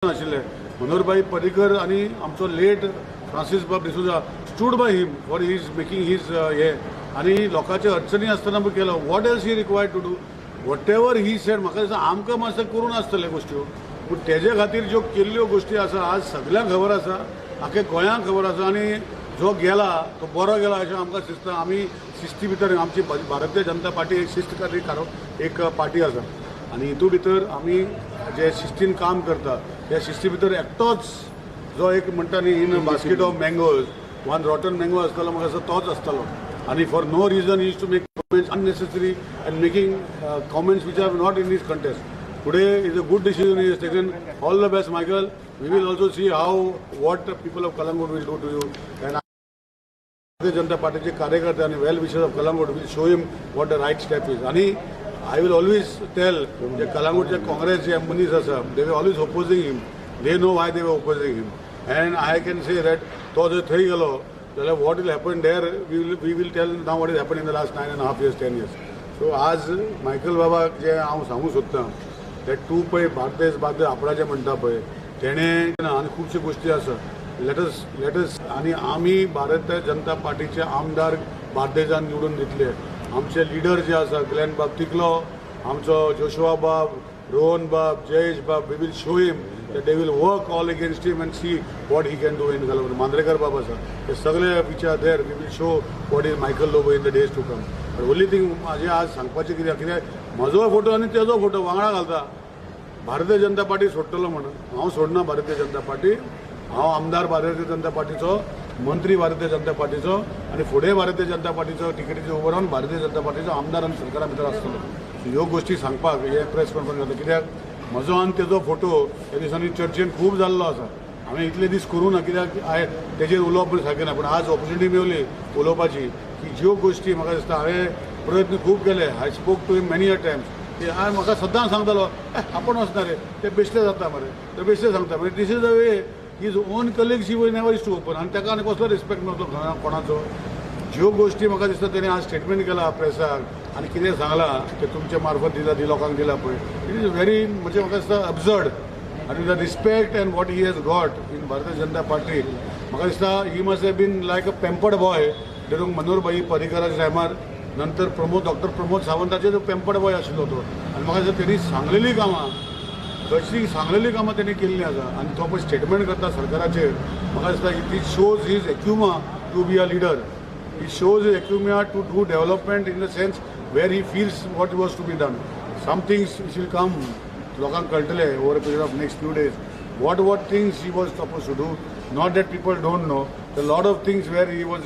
आशिल्ले मनोहरभाई पर्रीकर आनी आमचो लेट फ्रांसीस बाब D'Souza stood by him for his making his हे आनी लोकांचे अडचणी आसतना पण केलो. What else he required to do? Whatever he said, म्हाका दिसता आमकां मातशें करूं नासतले गोश्ट्यो, पूण तेजे खातीर ज्यो केल्ल्यो गोश्टी आसा, आज सगल्यांक खबर आसा, आख्या गोंयांक खबर आसा. आनी जो गेला तो बरो गेला अशें आमकां दिसता. आमी शिस्ती भितर, आमची भारतीय जनता पार्टी एक शिस्तकारी एक पार्टी आसा आनी हितू भितर आमी जे शिस्तीन काम करता, त्या शिस्ती भितर एकटोच जो एक म्हणटा न्ही, in basket of mangoes one rotten mango आसतलो, म्हाका दिसता तोच आसतलो. आनी for no reason is to make comments unnecessary and making comments which are not in his context. Today is a good decision is taken. All the best, Michael. We will also see how what people of Calangute will do to you, and Bharatiya Janata पार्टीचे कार्यकर्ते आणि well wishers of Calangute will show him what the right step is. आणि I will always tell, जे कलंगूटचे काँग्रेस जे मनीस आसा, they were always opposing him. They know why they were opposing him, and I can say that तो जर थंय गेलो जाल्यार what will happen there, we will tell now what is happen in the last 9.5 years, 10 years. So आज Michael बाबाक जे हांव सांगूंक सोदतां, that तूं पळय बार्देस बार्देस आपणाचें म्हणटा पळय तेणें, आनी खुबश्यो गोश्टी आसा. Let us आनी आमी भारतीय जनता पार्टीचे आमदार बार्देजान निवडून दितले. आमचे लिडर जे आसा, ग्लॅन बाब तिकलो, आमचो जोशुआ बाब, रोहन बाब, जयेश बाब, we will show him that they will work all against him and see what he can do in Calangute. Mandrekar बाब आसा, हे सगळे which are there, we will show what is Michael Lobo in the days to come. But only thing म्हाजें आज सांगपाचें कितें, कित्याक म्हजो फोटो आनी तेजो फोटो वांगडा घालता, भारतीय जनता पार्टी सोडटलो म्हणून. हांव सोडना भारतीय जनता पार्टी. हांव आमदार भारतीय जनता पार्टीचो, मंत्री भारतीय जनता पार्टीचो आनी फुडें भारतीय जनता पार्टीचो तिकेटीचेर उबो रावन भारतीय जनता पार्टीचो आमदार आनी सरकारा भितर आसतलो. सो ह्यो गोश्टी सांगपाक हे प्रेस कॉन्फरन्स जाता, कित्याक म्हजो आनी तेजो फोटो ह्या दिसांनी चर्चेन खूब जाल्लो आसा. हांवें इतले दीस करूं ना, कित्याक हांवें तेजेर उलोवप पण सारकें ना, पूण आज ऑपॉर्च्युनिटी मेवली उलोवपाची की ज्यो गोश्टी म्हाका दिसता हांवें प्रयत्न खूब केले. I spoke to him many a times की हांवें, म्हाका सद्दां सांगतालो, "ए, आपूण वचना रे, ते बेश्टे जाता मरे, ते बेश्टे सांगता." म्हणजे this is the way his own colleagues he never used to open, आनी ताका आनी कसलो रिस्पेक्ट नसलो कोणाचो. ज्यो गोश्टी म्हाका दिसता तेणी आज स्टेटमेंट केला प्रेसाक आनी कितें सांगलां तें तुमचे मार्फत दिला दी लोकांक दिला पळय, it is very म्हणजे म्हाका दिसता अबसर्ड. आनी the respect and what he has got in Bharatiya Janata Party, म्हाका दिसता he must have been like a pampered boy during Manoharbhai पर्रीकराच्या टायमार, नंतर Pramod, doctor Pramod सावंताचे pampered boy आशिल्लो तो. आनी म्हाका दिसता तेणी सांगलेली कामां, कशी सांगलेली कामां तेणी केल्लीं आसा. आनी तो पळय स्टेटमेंट करता सरकाराचेर, म्हाका दिसता it shows his acumen to be a leader. It shows his acumen to do development in the sense where he feels what was to be done. Some things which will come, लोकांक कळटले over a period of next few days what things he was supposed to do. Not that people don't know. The lot of things where he was,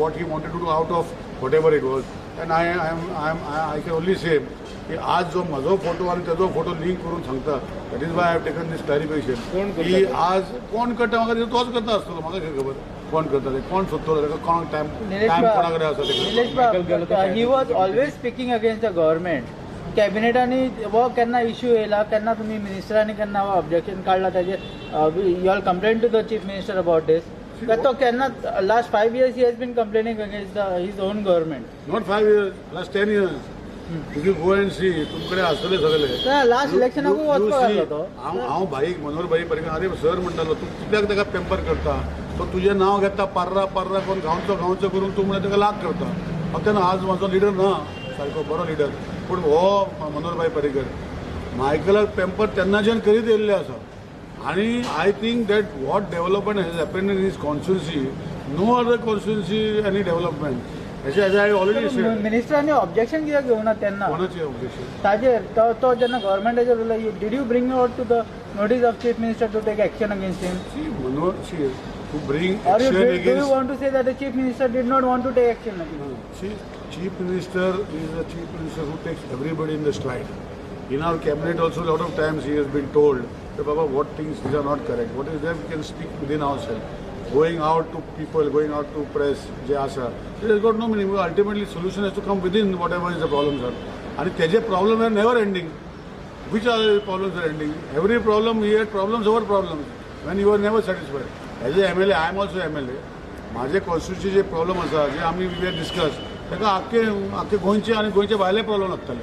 what he wanted to do out of whatever it was. And I can only say की आज जो म्हजो photo आनी तेजो photo link करून सांगता, that is why I have taken this clarification. कोण करता की ते? आज कोण करता, म्हाका दिसता तोच करता आसतलो. म्हाका कितें खबर कोण करता ते, कोण सोदतलो ताका, कोणाक टायम निलेश टायम बाब, कोणा कडेन आसा ते. निलेश मायकल गेलो बाब, तो he was always speaking against the government. कॅबिनेटांनी वो केन्ना इश्यू येयला, केन्ना तुमी मिनिस्टरांनी केन्ना ऑब्जेक्शन काडला ताजेर? You all complain to the chief minister about this? तो केन्ना last 5 years he has been complaining against the his own government. Not 5 years, last 10 years. If you go and see, तुमकडे आसतले सगळे. लास्ट इलेक्शनाकूय वचपाक आसलो तो. हांव हांव भाईक, मनोहर भाई पर्रीकर, अरे सर म्हणटालो, तूं कित्याक ताका पेंपर करता? तो तुजें नांव घेता पार्रा पार्रा करून, गांवचो गांवचो करून, तूं म्हणल्यार ताका लाग करता. हांव तेन्ना आज म्हजो लिडर ना सारको बरो लिडर, पूण हो मनोहर भाई पर्रीकर मायकलाक पेंपर तेन्नाच्यान करीत येयल्ले आसा. आणि I think that what development has happen in his constituency, no other constituency any development अशें as I already said. मिनिस्टरांनी ऑब्जेक्शन कित्याक घेवना तेन्ना? कोणाचें ऑब्जेक्शन? ताजेर तो जेन्ना गव्हर्मेंटाचेर उरलो, did you bring out to the notice of chief minister to take action against him? See, Manohar, see, to bring Or you, action do you against want to say that the chief minister did not want to take action against? See, chief minister is a chief minister who takes everybody in the stride. In our cabinet also, a lot of times he has been told that, "Baba, what things these are not correct. What is there, we can speak within ourselves. Going out to people, going out to press, जे आसा, it has got no meaning. Ultimately, solution has to come within whatever is the problem, sir. आणि त्याचे problem are never ending. Which are the problems are ending? Every problem, he had problems over problems when you are never satisfied. As a MLA, I am also MLA. माझे कॉन्स्टिट्युन्सीचे problem आसा जे आमी we discuss. ताका आख्खे आख्खे गोंयचे आनी गोंयचे भायले प्रॉब्लेम लागतले.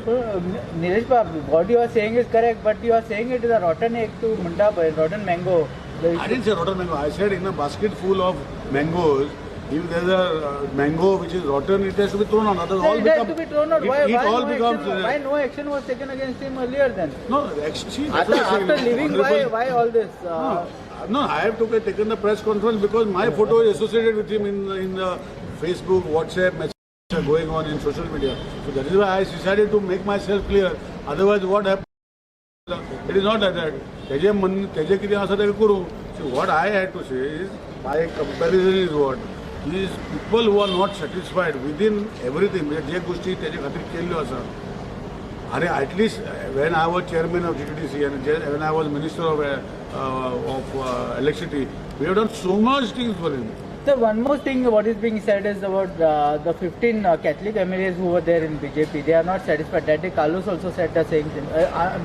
निलेश बाब, what you are saying is correct, but you are saying it is a rotten egg. तूं म्हणटा पळय rotten mango. I didn't say rotten mango. I said in a basket full of mangoes, if there is a mango which is rotten, it has to be thrown out. Otherwise, all It has become, to be thrown out. It, Why, it why, all no becomes. action, why no action was taken against him earlier then? No, actually, that's After, what I'm saying. after leaving, why, Honorable- why all this? No, I have to taken the press conference because my photo is associated with him in the Facebook, WhatsApp messages are going on in social media. So that is why I decided to make myself clear. Otherwise, what happens? It is not like that. तेजे मन तेजे कितें आसा तें करूं. See, what I had to say is, my comparison is what is people who are not satisfied within everything, म्हणजे जे गोष्टी तेजे खातीर केल्ल्यो आसा. अरे, at least when I was chairman of GTDC and when I was minister of electricity, we have done so much things for him. So one more thing, what is being said is about the 15 Catholic MLAs who were there in BJP. They are not satisfied. That day, Carlos also said the same thing.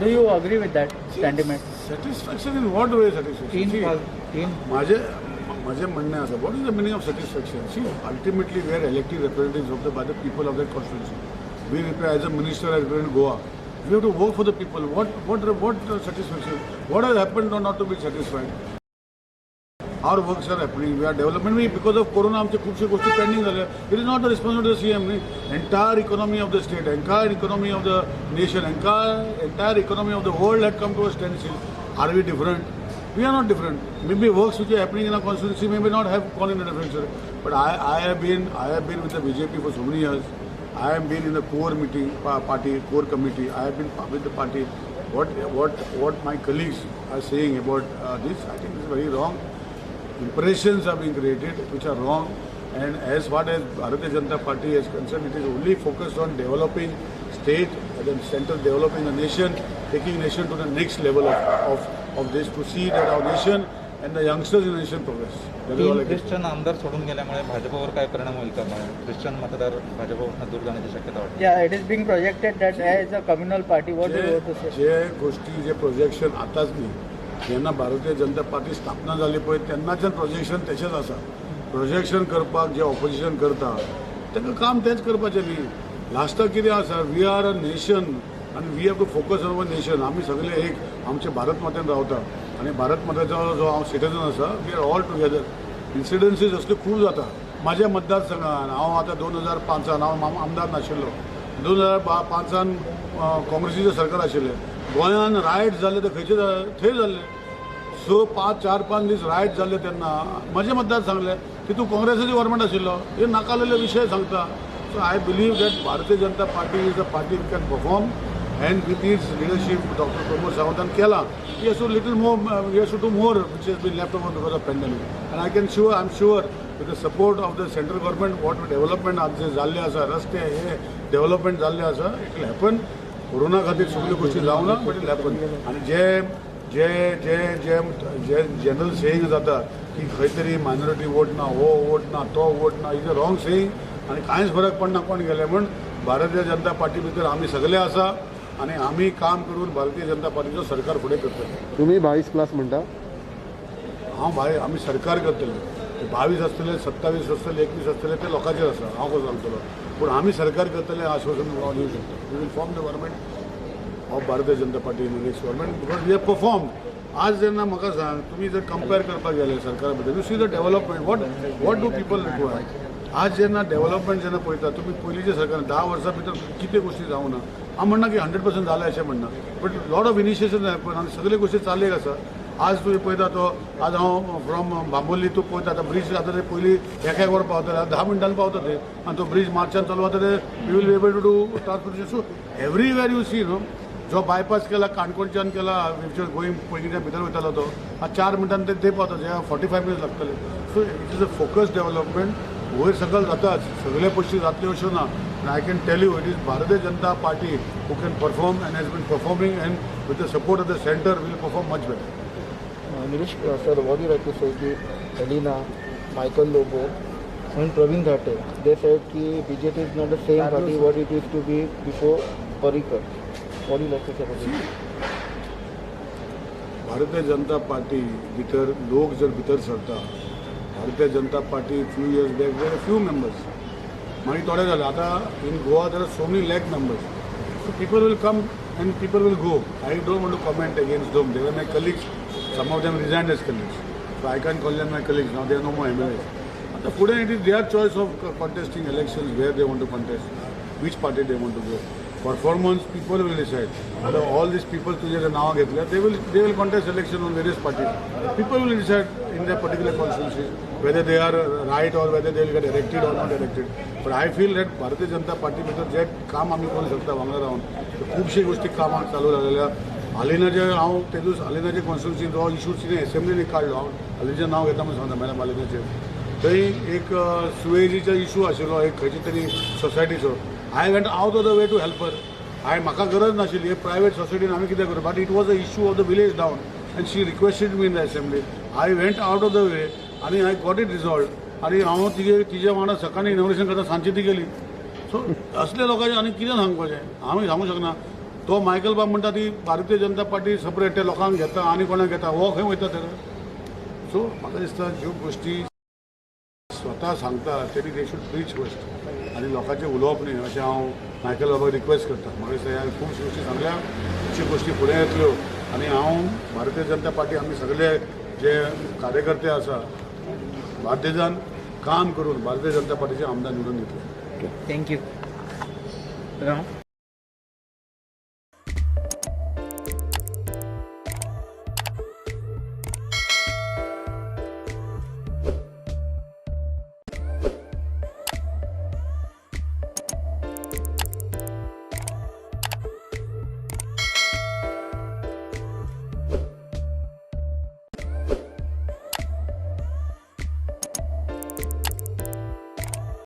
Do you agree with that sentiment? Satisfaction in what way satisfaction? See, तीन माझे माझे म्हणणें आसा, what is the meaning of satisfaction? See, ultimately we are elected representative of the by the people of that constituency. We as a minister, I represent Goa. We have to work for the people. What satisfaction? What has happened not to be satisfied? Our works are happening, we are development. We because of corona आमचे खुबशे गोष्टी pending जाले. It is not the responsibility of CM न्ही. Entire economy of the state, entire economy of the nation, entire economy of the world had come to a standstill. Are we different? We are not different. Maybe works which are happening in our constituency maybe not have gone in a different direction. But I have been with the BJP for so many years. I have been in the core meeting, party core committee. I have been with the party. What my colleagues are saying about this, I think is very wrong. Impressions are being created which are wrong. And as far as Bharatiya Janata Party is concerned, it is only focused on developing state, and then central developing the nation, taking nation to the next level of this, to see that our nation and the youngsters in the nation progress. That is all तीन I can say. Christian आमदार सोडून गेल्यामुळे भाजपवर काय परिणाम होईल का? Christian मतदार भाजपपासून दूर जाण्याची शक्यता वाटते. Yeah, it is being projected that as a communal party. What do you want to say? जे गोष्टी जे प्रोजेक्शन आताच न्ही, जेन्ना भारतीय जनता पार्टी स्थापना जाली पळय तेन्नाच्यान प्रोजेक्शन तशेंच आसा. प्रोजेक्शन करपाक जे ऑपोजिशन करता तांकां काम तेंच करपाचें न्ही. लास्टाक कितें आसा, we are a nation आनी we have to focus on our nation. आमी सगळे एक आमचे भारत मातेन रावता आनी भारत मातेचो जो हांव सिटीजन आसा, we are all together. Incidences असले खूब जाता म्हाज्या मतदारसंघान. हांव आतां 2005 हांव आमदार नाशिल्लो. 2005 काँग्रेसीचें सरकार आशिल्लें. गोंयान रायट जाल्ले ते खंयचे थंय जाल्ले. स पांच चार पांच दीस रायट जाल्ले तेन्ना म्हजे मतदार सांगले तितून काँग्रेसाचे गव्हर्मेंट आशिल्लो. हे नाका विशय सांगता. So I believe that Bharatiya Janata Party is a party can perform, and with its leadership, Doctor Pramod सावंतान केलां. He has to little more, he has to do more which has been left over because of pandemic. And I am sure with the support of the central government, what development आज जे जाल्ले आसा, रस्ते हे development जाल्ले आसा, it will happen. Corona खातीर सगल्यो गोष्टी जावना, but it happen. आनी जे जे जे जे जे जनरल सेईंग जाता की खंय तरी मायनॉरिटी वोट ना, हो वोट ना, तो वोट ना, is a wrong saying. आनी कांयच फरक पडना कोण गेले म्हण. भारतीय जनता पार्टी भितर आमी सगळे आसा आनी आमी काम करून भारतीय जनता पार्टीचो सरकार फुडें करतले. तुम्ही 22 प्लस म्हणटा. हांव भाई, आमी सरकार करतले. 22 आसतले, 27 आसतले, 21 आसतले, ते लोकांचेर आसा. हांव कसो सांगतलो? पूण आमी सरकार करतले आश्वासन हांव दिवं शकता. We will form the government of Bharatiya Janata Party in the next government because we have perform. आज जेन्ना म्हाका सांग, तुमी जर कंपेर करपाक गेले सरकारा बद्दल, you see the development. What do people require? आज जेन्ना डेव्हलपमेंट जेन्ना पळयता तुमी, पयलींच्या सरकारान 10 वर्सां भितर कितें गोश्टी जावना. हांव म्हणना की 100% जालें अशें म्हणना, but lot of initiation happen आनी सगळे गोश्टी चालीक आसा. आज तुमी पळयता तो आज हांव फ्रॉम बांबोली तूं पळयता आतां ब्रीज आतां ते पयलीं एक एक वर पावताले, आतां 10 मिनटान पावता ते. आनी तो ब्रीज मार्चान चालू जाता ते you will be able to do transportation. So everywhere you see, न्हू, जो बायपास केला काणकोणच्यान केला, which going पयलींच्या भितर वयतालो तो आतां 4 मिनटान ते ते पावता, जे 45 मिनिट्स लागतले. So it is a focus development. वयर सकयल जाताच, सगळे गोश्टी जातल्यो अश्यो ना. I can tell you, it is Bharatiya Janata Party who can perform and has been performing, and with the support of the centre will perform much better. Nilesh sir, what you like to say की Elina, Michael Lobo and Praveen Dhate, they said ki BJP is not the same party what it used to be before Parrikar. What do you like to say about this? Bharatiya Janata party भितर लोक जर भितर सरता, Bharatiya Janata Party few years back were few members. मागीर थोडे जाले. आतां in Goa there are so many lakh members, so people will come and people will go. I don't want to comment against them. They were my colleagues. Some of them resigned as colleagues. So I can't call them my colleagues. Now they are no more MLAs. आतां फुडें it is their choice of contesting elections, where they want to contest, which party they want to go. Performance people will decide. आतां all these people तुजे जे नांवां घेतल्या, they will contest election on various parties. People will decide in their particular constituency whether they are right or whether they will get elected or not elected. But I feel that Bharatiya Janata party भितर जे काम आमी करूंक शकता वांगडा रावन, खुबशे गोश्टी कामाक चालू जालेल्या. हालिनाचे हांव ते दीस हालिनाचे कॉन्स्टिट्युन्सी जो इशू कितें एसेंब्लीनी काडलो, हांव हालिनाचें नांव घेता म्हूण सांगता मॅडम हालिनाचेर. थंय एक सुवेजीचो इशू आशिल्लो एक खंयची तरी सोसायटीचो. I went out of the way to help her. हांवें म्हाका गरज नाशिल्ली, प्रायवेट सोसायटीन आमी कितें करूं, but it was a issue of the village down and she requested me in the assembly. I went out of the way आनी I got it resolved. आनी हांव तिजे तिज्या वांगडा सकाळीं इनॉग्रेशन करता, सांजची ती गेली. सो असले लोकांचे आनी कितें सांगपाचें आमी सांगूंक शकना. तो मायकल बाब म्हणटा ती भारतीय जनता पार्टी सपरेट, ते लोकांक घेता आनी कोणाक घेता, हो खंय वयता तर. सो म्हाका दिसता ज्यो गोश्टी स्वता सांगता तेणी they should preach first आनी लोकांचें उलोवप न्ही, अशें हांव मायकल बाबाक रिक्वेस्ट करता. म्हाका दिसता ह्या खुबश्यो गोश्टी सांगल्या, खुबश्यो गोश्टी फुडें येतल्यो आनी हांव भारतीय जनता पार्टी आमी सगळे जे कार्यकर्ते आसा बाध्यतान काम करून भारतीय जनता पार्टीचे आमदार निवडून दितले. Thank you.